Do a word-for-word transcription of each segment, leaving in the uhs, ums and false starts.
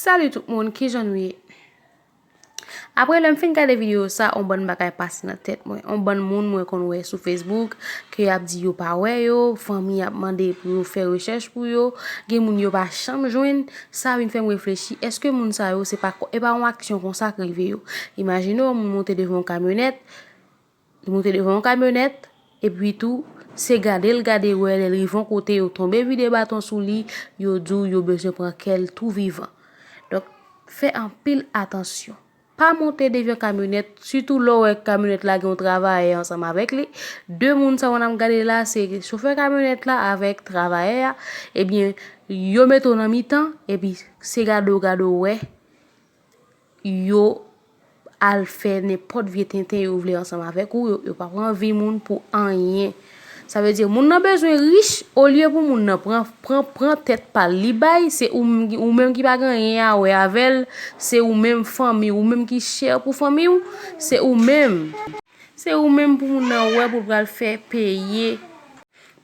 Salut tout moun, kijan nou ye? Apre lè m fin gade videyo sa, on bann bagay pase nan tèt mwen. On bann moun mwen konn wè sou Facebook, ke y ap di yo pa wè yo, fanmi ap mande pou yo fè rechèch pou yo, gen moun yo pa janm jwenn, sa vin fè m reflechi, èske moun sa yo se pa, e pa yon aksyon konsa k rive yo? Imajine w, moun monte devan yon kamyonèt, li monte devan yon kamyonèt, epi tou, se gade l gade wè, lè l rive yon kote, yo tonbe vide baton sou li, yo di w yo bezwen pran kè l tou vivan. Donk, fè anpil atansyon. Pa monte devan kamyonèt, sitou lè w wè kamyonèt la gen yon travayè ansanm avèk li. De moun sa w ap gade la, se chofè kamyonèt la avèk travayè a. Ebyen, yo mete w nan mitan, epi se gade w gade w wè, yo al fè nenpòt vye tenten yo vle ansanm avèk ou, yo, yo pa pran vi moun pou anyen. Sa vle di, moun nan bezwen rich, olye pou moun nan pran, pran, pran tèt pa l, li bay, se ou, m- ou menm ki pa gen anyen a wè avè l, se ou menm fanmi, ou menm ki chè pou fanmi w, se ou menm. Se ou menm pou moun nan wè pou l pral fè peye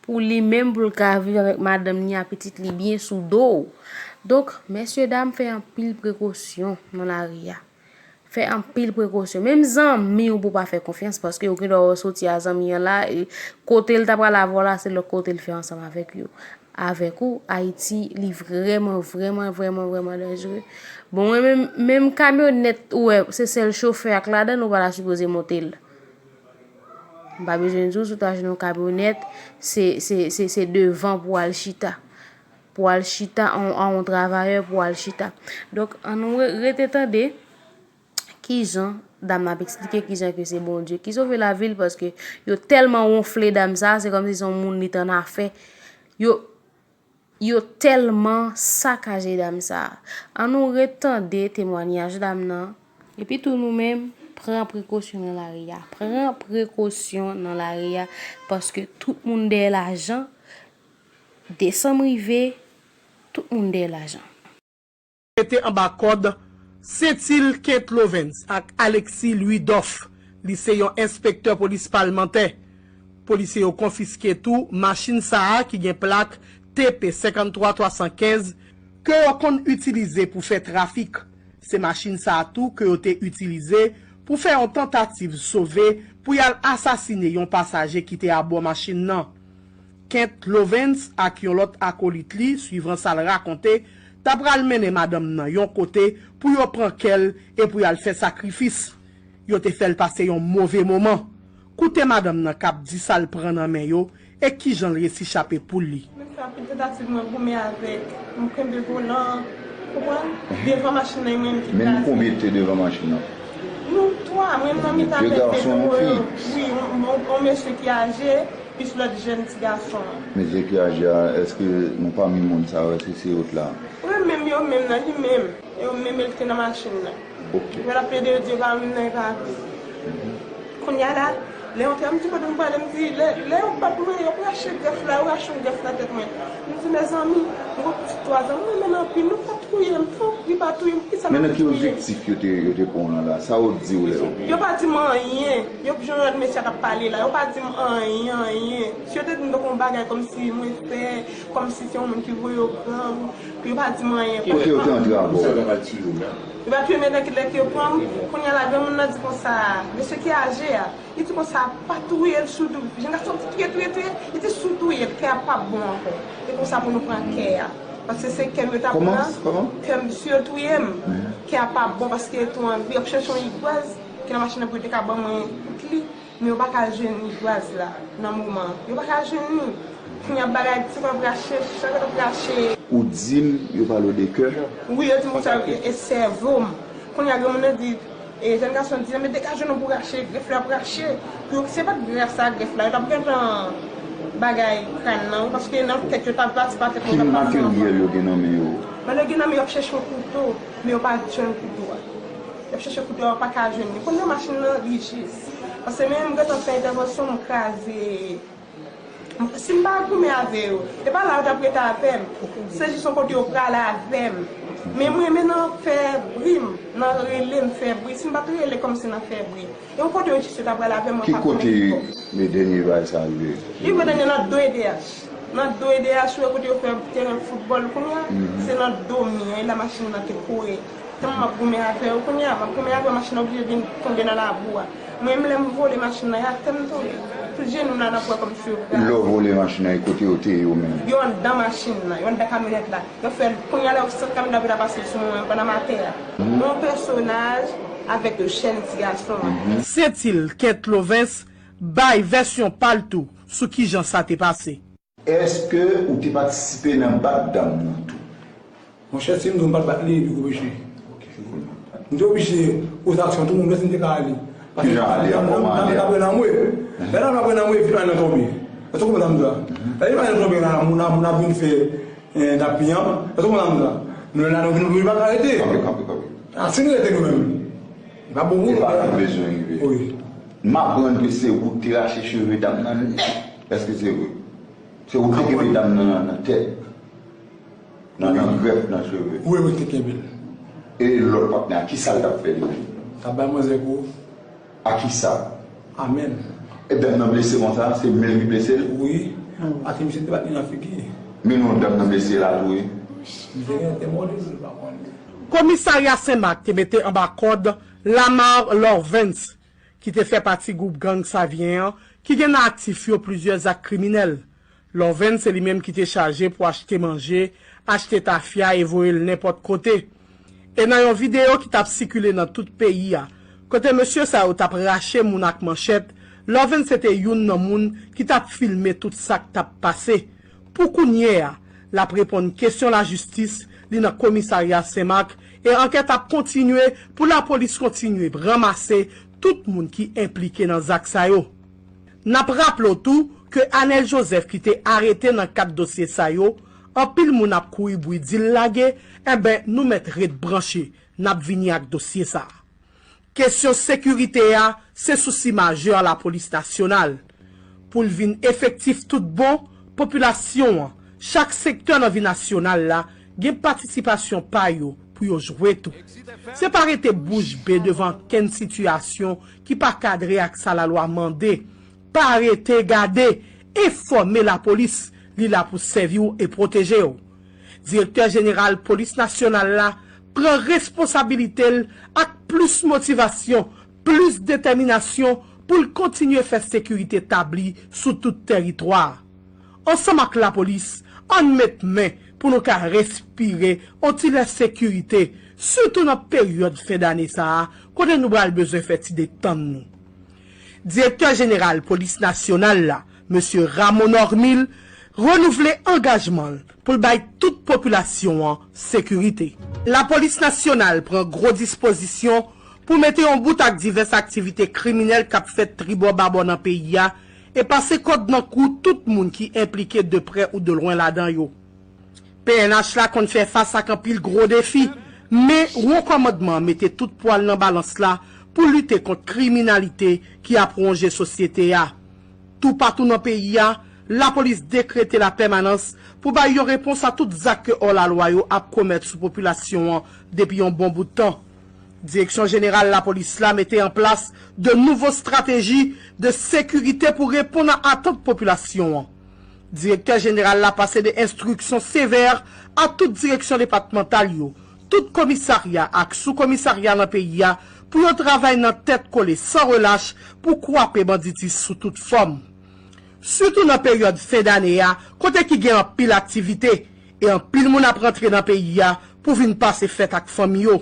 pou li menm, pou l ka viv avèk madanm ni a pitit li byen sou do w. Donk, mesye dam, fè anpil prekosyon nan lari a. Fè anpil prekosyon. Menm zanmi w pou pa fè konfyans, paske ou gendwa wè w soti a zanmi an la, e kote l ta pral avè w la, se lòt kote l fè ansanm avèk yo. Avèk ou, Ayiti, li vrèman, vrèman, vrèman, vrèman danjere. Bon, mwen menm, menm kamyonèt, ou wè, se sèl chofè ak ladann, ou pa ta sipoze monte l. M pa bezwen di w, si w ta jwenn yon kamyonèt, se, se, se, se devan pou al chita. Pou al chita, an, an yon travayè pou al chita. Donk, ann nou re- rete tande kijan dam nan ap eksplike kijan ke se Bondye ki sove lavi l, paske yo tèlman wonfle dam sa, se kòmsi se yon moun li t annafè. Yo, yo tèlman sakaje dam sa. Ann nou ret tande temwanyaj dam nan. Epi tou nou menm, pran prekosyon nan lari a. Pran prekosyon nan lari a, paske tout moun dèyè lajan. Desanm rive, tout moun dèyè lajan. Mete anba kòd Sentil Kent Lovens ak Alexis Louis Doff. Li se yon enspektè polis palmantè. Polisye yo konfiske tou machin sa a ki gen plak T P senkanntwa twa san kenz ke yo konn itilize pou fè trafik. Se machin sa a tou ke yo te itilize pou fè yon tantativ sove pou y al asasine yon pasaje ki te abò machin nan. Kent Lovens ak yon lòt akolit li, swivan sa l rakonte, ta pral mennen madanm nan yon kote pou yo pran kè l e pou y al fè sakrifis. Yo te fè l pase yon move moman. Koute madanm nan k ap di sa l pran nan men yo e kijan l resi chape poul li. Mwen fè anpil tantativ mwen goumen avèk, m kenbe volan, konprann? Devan machin nan, e mwen menm ki kraze. Men nou konbyen ki te devan machin nan? Nou twa, mwen menm nan mitan avèk de gason, yon fi. Wi, yon, yon, yon mesye ki aje, plis lòt jèn ti gason an. Mesye ki aje a, èske nan pami moun sa yo, èske se yo t la? Wi, menm yo menm nan, li menm. Yo menm, e l ki te nan machin nan. Ok. Epi l ap plede, yo di yo pa menm nan, e pa vre. Kounye a la, lè yo antre, m di kote m prale, m di, lè, lè yo bat mwen, yo rache grèf la, yo rache yon grèf nan tèt mwen. M di, mezanmi, m gon pitit twa zan, m renmen l anpil, nou pa touye m, fòk li pa touye m, poukisa l ap touye m? Men nan ki objektif yo te, yo te pran w lan la? Sa yo di w lè yo... Yo pa di m anyen. Yo jan lòt mesye a t ap pale la, yo pa di m anyen, anyen. Si yo te di m tankou yon bagay kòmsi mwen fè, kòmsi se yon moun ki voye yo pran m, yo pa di m anyen. Kote yo te antre avè w? Yo pa touye m, men nan kilè ke yo pran m. Kounye a la, granmoun nan di konsa, mesye ki aje a, li di konsa, pa touye l, si w tou-, jèn gason di touye, touye, touye, li di si w touye l, kè a p ap bon ankò. E konsa pou nou pran kè a. Paske se kè m yo t ap pran. Kòman? Kè m, si yo touye m, kè a p ap bon, paske tou an, yo ap chèche yon igwaz ki nan machin nan pou yo te ka ban mwen tout li. Men yo pa ka jwenn igwaz la nan moman an. Yo pa ka jwenn li. Kounye a bagay, ti kò ap rache, chak lòt ap rache. Ou di m yo pale w de kè? Wi, yo di m konsa, e sèvo m. Kounye a granmoun nan di, e jèn gason di, men degaje w non pou rache, grèf la ap rache. Pou yo, se pa t grèf sa, grèf la, yo t ap gentan bagay kràn nan, paske nan tèt yo t ap pati pa tèt mwen, yo t ap pase anvan. Ki materyèl yo gen nan men yo? Nan yo gen nan men yo ap chèche yon kouto, men yo pa jwenn kouto a. Y ap chèche kouto a, yo pa ka jwenn li. Kounye a machin nan, li jis. Paske menm m gentan fè entèvansyon, m kraze. Si m pa goumen avè yo, e pa la yo t ap rete avè m. Se jis yon kote yo prale avè m. Men mwen renmen nan fè bri m, nan rele m fè bri. Si m pa t rele kòmsi nan fè bri. E yon kote yo jis yo t ap prale avè m, mwen pa konnen ki bò. Ki kote dènye bagay sa rive? Li rive dènye nan do E D H. Nan do E D H, ou wè kote yo fè teren foutbòl kounye a, se nan do mi an, e la machin nan te kore. Tanm m ap goumen avè yo kounye a, m ap goumen avè yo, machin nan oblije vin tonbe nan labou a. Mwen menm, lè m vole machin nan, e atè m tonbe. Tout jenou m la nan pwè kòmsi yo pral. Lè w vole machin nan, e kote yo te ye yo menm? Yo anndan machin nan, yo anndan kamyonèt la. Yo fè l, kounye a la, yo sot kamyonèt la pou ta pase sou mwen, pandan m atè a. Yon pèsonaj avèk yo, chèn ti gason an. Sentil Kent Lovens bay vèsyon pa l tou sou kijan sa te pase. Èske ou te patisipe nan bat dam nan tou? Monchè, si m di w m pa t bat li, li oblije. M te oblije poze aksyon, tout moun wè si m te ka ale. Paske dam nan, dam nan ap pran nan mwen. Lè dam nan ap pran nan mwen, epi dam nan tonbe. Èske w konprann sa m di w la? Lè dam nan tonbe la, moun ap, moun ap vin fè, eh, dap piyan. Èske w konprann sa m di w la? Nou la, nou vin, nou pa ka rete. Kanpe, kanpe, kanpe. A, si nou rete nou menm, li pa bon pou nou. Se pa la bezwen rive. Wi. M aprann ke se ou k te rache cheve dam nan nèt. Èske se vre? Se ou te kenbe dam nan nan tèt, nan, nan grèf, nan cheve. Wi, wi, te kenbe l. E lòt patnè a, kisa l t ap fè li menm? T ap bay manzè kou. A kisa? A men l. E dam nan blese konsa, se men l ki blese l? Wi. Paske misye te bat li nan figi. Men non dam nan blese la tou, wi. Misye gen te mòde, li pa konn. Komisarya Senmak te mete anba kòd Lamar Lorvens, ki te fè pati gwoup gang Savyen an, ki gen nan aktif yo plizyè zak kriminèl. Lorvens se li menm ki te chaje pou achte manje, achte tafya e voye l nenpòt kote. E nan yon videyo ki t ap sikile nan tout peyi a, kote mesye sa yo t ap rache moun ak manchèt, Lorvens se te youn nan moun ki t ap filme tout sa k t ap pase. Pou kounye a, l ap reponn kesyon lajistis, li nan komisarya Senmak, e ankèt ap kontinye pou lapolis kontinye ranmase tout moun ki enplike nan zak sa yo. N ap raple w tou ke Anel Joseph ki te arete nan kad dosye sa yo, anpil moun ap kouri bri di l lage, enben nou mèt ret branche, n ap vini ak dosye sa a. Kesyon sekirite a se sousi majè lapolis nasyonal. Pou l vin efektif tout bon, popilasyon an, chak sektè nan vi nasyonal la, gen patisipasyon pa yo pou yo jwe tou. Se pa rete bouch be devan kenn sitiyasyon ki pa kadre ak sa lalwa mande. Pa rete gade, enfòme lapolis, li la pou sèvi w e pwoteje w. Direktè jeneral polis nasyonal la pran responsabilite l ak plis motivasyon, plis detèminasyon pou l kontinye fè sekirite tabli sou tout tèritwa a. Ansanm ak lapolis, ann met men pou nou ka respire on ti lè sekirite, sitou nan peryòd fen dane sa a, kote nou pral bezwen fè ti detann nou. Direktè jeneral polis nasyonal la, mesye Ramo Normil, renouvle angajman l pou l bay tout popilasyon an sekirite. Lapolis nasyonal pran gwo dispozisyon pou mete yon bout ak divès aktivite kriminèl k ap fèt tribò babò nan peyi a e pase kòd nan kou tout moun ki enplike de prè ou de lwen ladan yo. P N H la konn fè fas ak anpil gwo defi, men wo kòmandman an mete tout pwa l nan balans la pou lite kont kriminalite ki ap wonje sosyete a. Toupatou nan peyi a, lapolis dekrete lapèmanans pou bay yon repons a tout zak ke òlalwa yo ap komèt sou popilasyon an depi yon bon bout tan. Direksyon jeneral lapolis la mete an plas de nouvo estrateji de sekirite pou reponn a atant popilasyon an. Direktè jeneral la pase de enstriksyon sevè a tout direksyon depatmantal yo, tout komisarya ak soukomisarya nan peyi a pou yo travay nan tèt kole san relach pou kwape banditis sou tout fòm. Sitou nan peryòd fen dane a, kote ki gen anpil aktivite e anpil moun ap rantre nan peyi a pou vin pase fèt ak fanmi yo.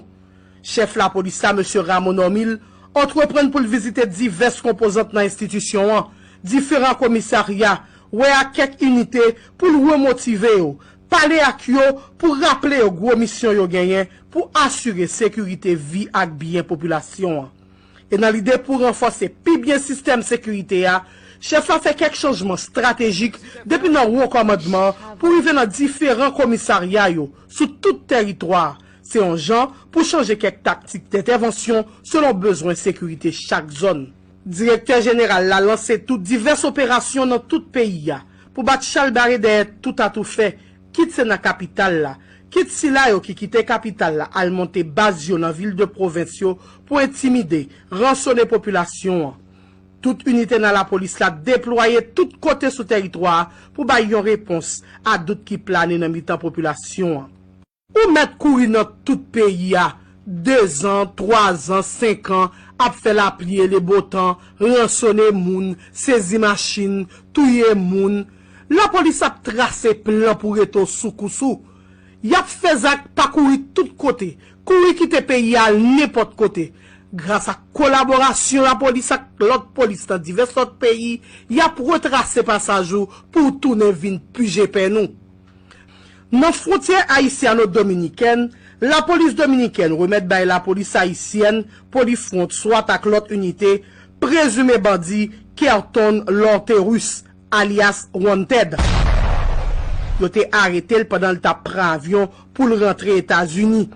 Chèf lapolis la, mesye Ramo Normil, antreprann pou l vizite divès konpozant nan enstitisyon an, diferan komisarya, wè ak kèk inite pou l remotive yo, pale ak yo pou raple yo gwo misyon yo genyen pou asire sekirite vi ak byen popilasyon an. E nan lide pou ranfòse pi byen sistèm sekirite a, chèf la fè kèk chanjman estratejik depi nan wo kòmandman an pou rive nan diferan komisarya yo sou tout tèritwa a. Se yon jan pou chanje kèk taktik dentèvansyon selon bezwen sekirite chak zòn. Direktè jeneral la lanse tou divès operasyon nan tout peyi a pou bat chalbare dèyè tout atoufè, kit se nan kapital la, kit sila yo ki kite kapital la al monte baz yo nan vil de pwovens yo pou entimide, ransone popilasyon an. Tout inite nan lapolis la deplwaye tout kote sou tèritwa a pou bay yon repons a dout ki plane nan mitan popilasyon an. Ou mèt kouri nan tout peyi a, dezan, twazan, senkan, ap fè lapli e lebotan, ransone moun, sezi machin, touye moun. Lapolis ap trase plan pou rete w sou kous ou. Y ap fè zak pa kouri tout kote, kouri kite peyi a al nenpòt kote. Gras ak kolaborasyon lapolis ak lòt polis nan divès lòt peyi, y ap retrase pasaj ou pou w tounen vin pije pèn ou. Nan fwontyè ayisyano-dominikèn, lapolis dominikèn remèt bay lapolis ayisyèn, Polifront, swat ak lòt inite, prezime bandi Kerton Lorterus, alyas Wanted. Yo te arete l pandan l t ap pran avyon pou l rantre Etazini.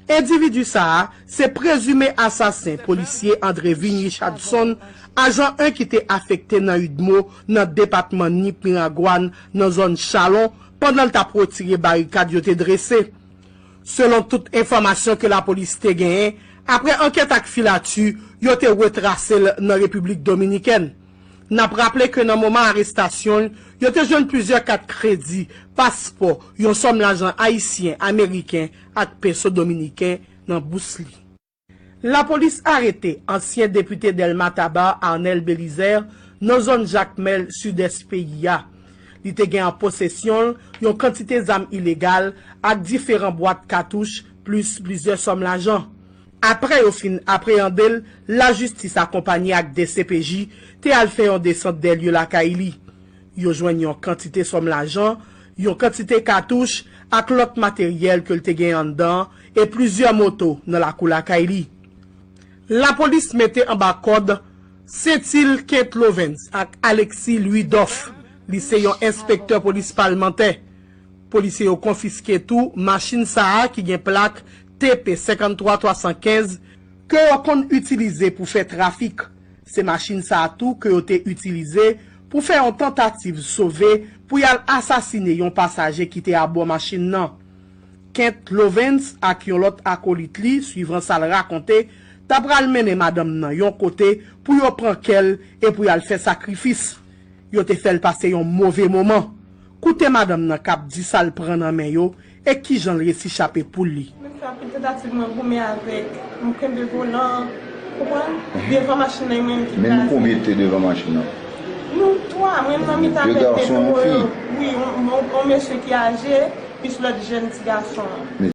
Endividi sa a se prezime asasen polisye Andrevin Richardson, ajan en ki te afekte nan UDMO nan depatman Nip Miragwàn nan zòn Chalon pandan l t ap retire barikad yo te drese. Selon tout enfòmasyon ke lapolis te genyen, apre ankèt ak filati, yo te retrase l nan Repiblik Dominikèn. N ap raple ke nan moman arestasyon l, yo te jwenn plizyè kat kredi, paspò, yon sòm lajan ayisyen, ameriken ak peso dominiken nan bous li. Lapolis arete ansyen depite Dèlma Taba, Arnel Belizaire, nan zòn Jakmèl, sidès peyi a. Li te gen an posesyon l yon kantite zam ilegal ak diferan bwat katouch, plis plizyè sòm lajan. Apre yo fin apreyande l, lajistis akonpanye ak D C P J te al fè yon desant dè lye lakay li. Yo jwenn yon kantite sòm lajan, yon kantite katouch ak lòt materyèl ke l te gen anndan an e plizyè moto nan lakou lakay li. Lapolis mete anba kòd Sentil Kent Lovens ak Alexis Louis Doff. Li se yon enspektè polis palmantè. Polisye yo konfiske tou machin sa a ki gen plak T P senkanntwa twa san kenz ke yo konn itilize pou fè trafik. Se machin sa a tou ke yo te itilize pou fè yon tantativ sove pou y al asasine yon pasaje ki te abò machin nan. Kent Lovens ak yon lòt akolit li, swivan sa l rakonte, ta pral mennen madanm nan yon kote pou yo pran kè l e pou y al fè sakrifis. Yo te fè l pase yon move moman. Koute madanm nan k ap di sa l pran nan men yo e kijan l resi chape poul li. Mwen fè anpil tantativ mwen goumen avèk, m kenbe volan, konprann? Devan machin nan, e mwen menm ki kraze. Men nou konbyen te devan machin nan? Nou twa, mwen nan mitan avèk de twa yo. Wi, yon, yon, yon mesye ki aje, plis lòt jèn ti gason an.